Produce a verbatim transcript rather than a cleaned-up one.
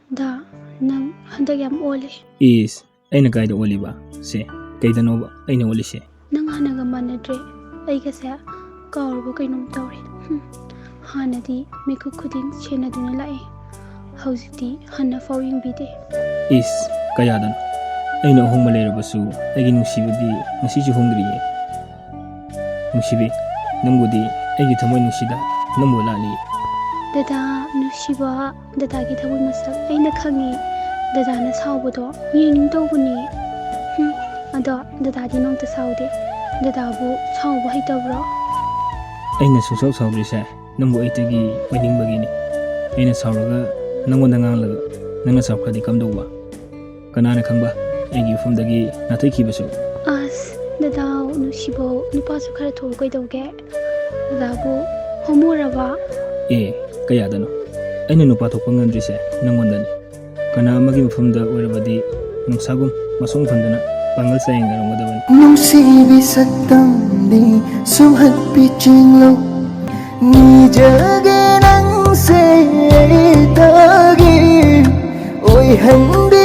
ꯗꯥ, ꯅꯪ ꯍꯟꯗꯛ ꯌꯥꯝ ꯑꯣꯜꯂꯦ꯫ ꯏꯁ, ꯑꯩꯅ ꯀꯥꯏꯗ ꯑꯣꯜꯂꯤꯕ? ꯁꯦ, ꯀꯩꯗꯅꯣꯕ ꯑꯩꯅ ꯑꯣꯜꯂꯤꯁꯦ? ꯅꯪ ꯍꯥꯟꯅꯒ ꯃꯥꯟꯅꯗ꯭ꯔꯦ꯫ ꯑꯩꯒꯁꯦ ꯀꯥꯎꯔꯕ ꯀꯩꯅꯣꯝ ꯇꯧꯔꯦ꯫ ꯍꯨꯝ, ꯍꯥꯟꯅꯗꯤ ꯃꯤꯀꯨꯞ ꯈꯨꯗꯤꯡ ꯁꯦꯟꯅꯗꯨꯅ ꯂꯥꯛꯑꯦ꯫ ꯍꯧꯖꯤꯛꯇꯤ ꯍꯟꯅ ꯐꯥꯎ ꯌꯦꯡꯕꯤꯗꯦ꯫ ꯏꯁ, ꯀꯌꯥꯗꯅꯣ? ꯑꯩꯅ ꯑꯍꯣꯡꯕ ꯂꯩꯔꯕꯁꯨ ꯑꯩꯒꯤ ꯅꯨꯡꯁꯤꯕꯗꯤ ꯉꯁꯤꯁꯨ ꯍꯣꯡꯗ꯭ꯔꯤꯌꯦ꯫ ꯅꯨꯡꯁꯤꯕꯤ, ꯅꯪꯕꯨꯗꯤ ꯑꯩꯒꯤ ꯊꯃꯣꯏ ꯅꯨꯡꯁꯤꯗ ꯅꯪꯕꯨ ꯂꯥꯠꯂꯤ꯫ ꯗꯗꯥ ꯅꯨꯡꯁꯤꯕ, ꯗꯗꯥꯒꯤ ꯊꯃꯣꯏ ꯃꯁꯛ ꯑꯩꯅ ꯈꯪꯉꯤ꯫ ꯗꯗꯥꯅ ꯁꯥꯎꯕꯗꯣ ꯌꯦꯡꯅꯤꯡ ꯇꯧꯕꯅꯤ꯫ ꯍꯨꯝ, ꯑꯗꯣ ꯗꯗꯥꯗꯤ ꯅꯣꯡꯇ ꯁꯥꯎꯗꯦ꯫ ꯗꯗꯥꯕꯨ ꯁꯥꯎꯕ ꯍꯩꯇꯕ꯭ꯔꯣ? ꯑꯩꯅ ꯁꯨꯡꯁꯥꯎ ꯁꯥꯎꯗ꯭ꯔꯤꯁꯦ ꯅꯪꯕꯨ ꯑꯩꯇꯒꯤ ꯑꯣꯏꯅꯤꯡꯕꯒꯤꯅꯤ꯫ ꯑꯩꯅ ꯁꯥꯎꯔꯒ ꯅꯪꯉꯣꯟꯗ ꯉꯥꯡꯂꯒ ꯅꯪꯅ ꯁꯥꯎꯈ꯭ꯔꯗꯤ ꯀꯝꯗꯧꯕ? ꯀꯅꯥꯅ ꯈꯪꯕ, ꯑꯩꯒꯤ ꯃꯐꯝꯗꯒꯤ ꯅꯥꯊꯩꯈꯤꯕꯁꯨ꯫ ꯑꯁ, ꯗꯗꯥꯎ, ꯅꯨꯡꯁꯤꯕꯧ, ꯅꯨꯄꯥꯁꯨ ꯈꯔ ꯊꯣꯛꯎ ꯀꯩꯗꯧꯒꯦ? ꯗꯗꯥꯕꯨ ꯍꯣꯃꯣꯔꯕ? ꯑꯦ, ꯀꯌꯥꯗꯅꯣ? ꯑꯩꯅ ꯅꯨꯄꯥ ꯊꯣꯛꯄ ꯉꯝꯗ꯭ꯔꯤꯁꯦ ꯅꯪꯉꯣꯟꯗꯅꯤ꯫ ꯀꯅꯥ ꯑꯃꯒꯤ ꯃꯐꯝꯗ ꯑꯣꯏꯔꯕꯗꯤ ꯅꯨꯡꯁꯥꯒꯨꯝ ꯃꯁꯣꯡ ꯐꯟꯗꯅ ꯄꯥꯡꯒꯜ ꯆꯥꯌꯦꯡꯅꯔꯝꯒꯗꯕꯅꯤ꯫ ꯅꯨꯡꯁꯤꯕꯤ ꯁꯛꯇꯝꯅꯤ ꯁꯨꯝꯍꯠꯄꯤ ꯆꯤꯡꯂꯧ, ꯅꯤꯖꯒꯦ ꯅꯪꯁꯦ ꯑꯩꯇꯒꯤ ꯑꯣꯏꯍꯟꯕꯤ꯫